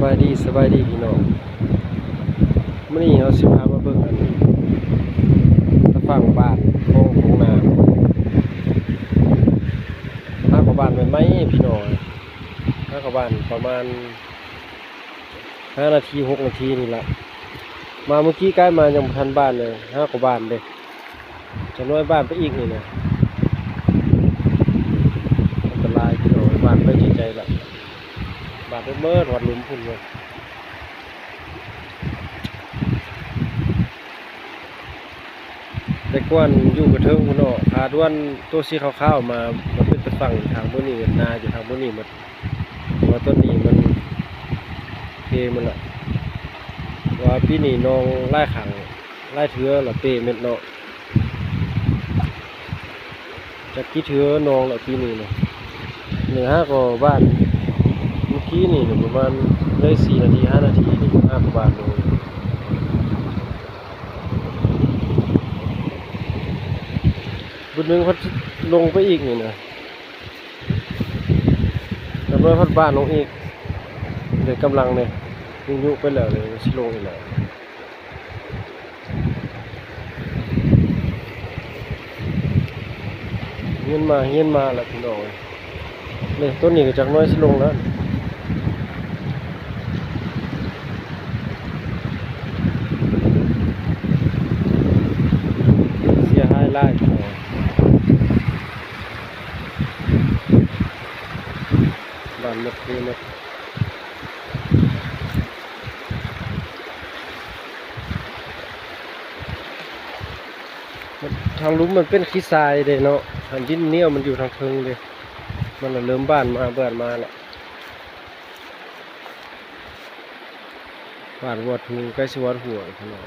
ສະບາຍດີ ສະບາຍດີພີ່ນ້ອງ, ມື້ນີ້ເຮົາຊິພາມາເບິ່ງອັນຕາຝັ່ງບ້ານຂອງທົ່ງນາ, ຫາກວ່າບ້ານໃໝ່ໆ ພີ່ນ້ອງ, ຫາກວ່າບ້ານປະມານຫ້ານາທີ ຫົກນາທີນີ້ລະ, ມາມື້ກີ້ໃກ້ມາຍັງບໍ່ທັນບ້ານເລີຍ, ຫາກວ່າບ້ານເດ້. ຈະນ້ອຍບາດໄປອີກນີ້ນະ, ອັນຕະລາຍພີ່ນ້ອງ, ບາດໄປໃຈໆລະ, ບາດໄປເໝິດຮອດລຸ່ມພຸ້ນເວີຍ. ແຕ່ກ່ອນຢູ່ກະເທິງພຸ້ນເນາະ, ພາດວນໂຕສີຂາວໆມາ, ມາເປັນຕາຝັ່ງທາງເບື້ອງນີ້, ເປັນນາຢູ່ທາງເບື້ອງນີ້ໝົດ. ເພາະວ່າຕົ້ນນີ້ມັນເພໝົດລະ, ເພາະວ່າປີນີ້ໜອງຫຼາຍຄັ້ງຫຼາຍເທື່ອລະເພໝົດເນາະ, ຈັກກີ່ເທື່ອໜອງລະປີນີ້ນະ. ນີ້ຫາກໍບ້ານມື້ກີ້ນີ້ນະ ປະມານໄດ້ສີ່ນາທີ ຫ້ານາທີນີ້ ຫາກໍບ້ານໂດຍ ບຶດໜຶ່ງພັດລົງໄປອີກນີ້ນະ. ເລີຍພັດບ້ານລົງອີກ, ເລີຍກຳລັງເລີຍຍຸໆໄປແລ້ວເລີຍ ມັນຊິລົງອີກແລ້ວ. ຮຽນມາຮຽນມາລະພີ່ນ້ອງເອີຍ, ນີ້ຕົ້ນນີ້ກໍຈັກໜ້ອຍຊິລົງແລ້ວ. ເສຍຫາຍຫຼາຍພີ່ນ້ອງ. ບ້ານໝົດເພໝົດ, ທາງລຸ່ມມັນເປັນຂີ້ຊາຍເດ້ເນາະ, ອັນດິນໜຽວມັນຢູ່ທາງເທິງເດ້, ມັນລະເລີ່ມບານມາ ບານມາລະ. ບາດຮອດທຸງ ໃກ້ຊິຮອດຫົວພຸ້ນແຫຼະ.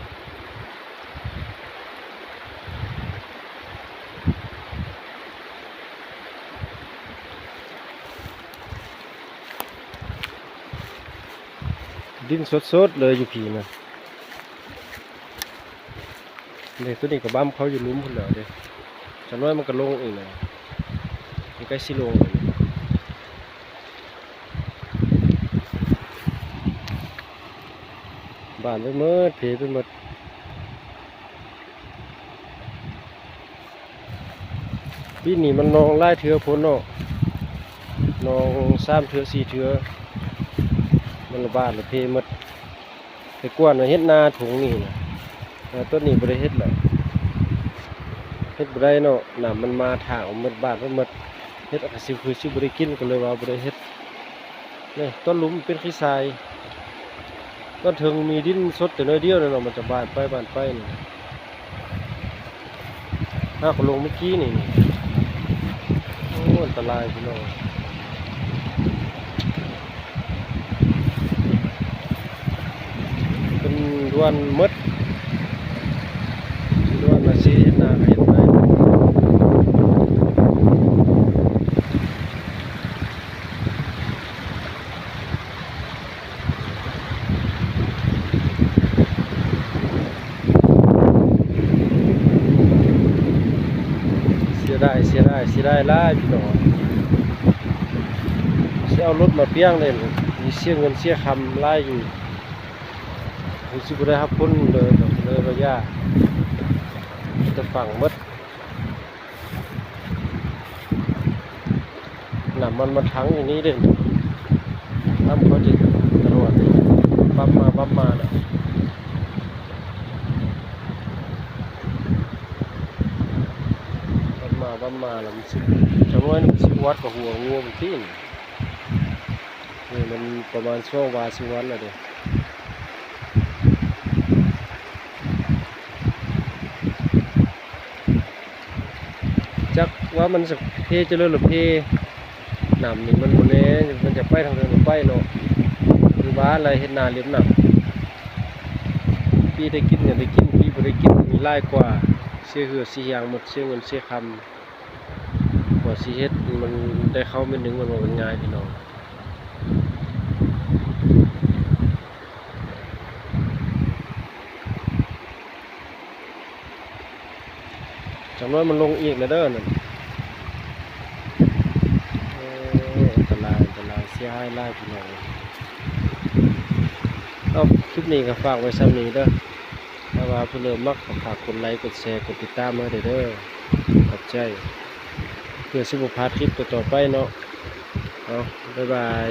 ດິນສົດໆເລີຍຢູ່ພີ້ນະ. ເດ້ ໂຕນີ້ກໍບຳເຂົ້າຢູ່ລຸ່ມພຸ້ນແລ້ວເດ້, ຈັກໜ້ອຍມັນກໍລົງອີກແລ້ວ, ມັນໃກ້ຊິລົງແລ້ວ. ບານໄປໝົດ ເພໄປໝົດ. ປີນີ້ມັນໜອງຫຼາຍເທື່ອໂພດເນາະ, ໜອງສາມເທື່ອ ສີ່ເທື່ອ ມັນລະບາດລະເພໝົດ. ແຕ່ກ່ອນນະເຮັດນາທົ່ງນີ້ນະ, ແຕ່ຕອນນີ້ບໍ່ໄດ້ເຮັດແລ້ວ, ເຮັດບໍ່ໄດ້ເນາະ, ນ້ຳມັນມາຖາກໝົດ ບາດໄປໝົດ. ເຮັດກະຊິຄືຊິບໍ່ໄດ້ກິນ ກໍເລີຍວ່າບໍ່ໄດ້ເຮັດ. ນີ້ ຕອນລຸ່ມເປັນຂີ້ຊາຍ, ຕອນເທິງມີດິນສົດແຕ່ໜ້ອຍດຽວນັ້ນເນາະ, ມັນຈະບານໄປບານໄປນີ້. ຫາກໍລົງເມື່ອກີ້ນີ້. ໂອ້ ອັນຕະລາຍພີ່ນ້ອງ, ເປັນດ້ວນໝົດ, ດ້ວນລະຊິເຮັດນາກໍເຮັດໄດ້. ເສຍດາຍ ເສຍດາຍ ເສຍດາຍຫຼາຍພີ່ນ້ອງ. ຊິເອົາລົດມາປ່ຽງເດ້, ມີເສຍເງິນເສຍຄຳຫຼາຍຢູ່, ຄົງຊິບໍ່ໄດ້ຮັບຜົນເລີຍ, ເລີຍວ່າຢ່າ, ມີແຕ່ຝັງໝົດ. ນ້ຳມັນມາຖັງຢູ່ນີ້ເດ້, ນ້ຳເຂົາຈະຕະຫຼອດ, ບຳມາບຳມານະ, ບຳມາບຳມາລະ ມັນຊິ ຈັກໜ້ອຍມັນຊິຫວັດກະຫົວງວມັນຕິ. ນີ້ມັນປະມານສອງວາສາມວັນແລ້ວເດ້. ຈັກວ່າມັນຈະເພຈະເລີນຫຼືເພ, ນ້ຳນີ້ມັນບໍ່ແນ່, ມັນຈະໄປທາງໃດກໍໄປເນາະ, ຄືວ່າລະເຮັດນາເລັມນ້ຳ. ປີໄດ້ກິນກໍໄດ້ກິນ, ປີບໍ່ໄດ້ກິນກໍມີຫຼາຍກວ່າ, ເສຍເຫື່ອເສຍຫຍັງໝົດ, ເສຍເງິນເສຍຄຳ. ກວ່າຊິເຮັດມັນໄດ້ເຂົ້າເມັດໜຶ່ງ ມັນບໍ່ແມ່ນງ່າຍພີ່ນ້ອງ. ຈັກໜ້ອຍມັນລົງອີກແລ້ວເດີນັ້ນ. ໂອ້ ອັນຕະລາຍ ອັນຕະລາຍ, ເສຍຫາຍຫຼາຍພີ່ນ້ອງ. ເອົາ ຄລິບນີ້ກໍຝາກໄວ້ຊ່ຳນີ້ເດີ. ຖ້າວ່າຜູ້ເລີ່ມມັກກໍຝາກກົດໄລ ກົດແຊ ກົດຕິດຕາມໃຫ້ເດີ. ຂອບໃຈ. ເພື່ອຊິບໍ່ພາດຄລິບຕໍ່ໆໄປເນາະ. ເອົາ ບາຍບາຍ.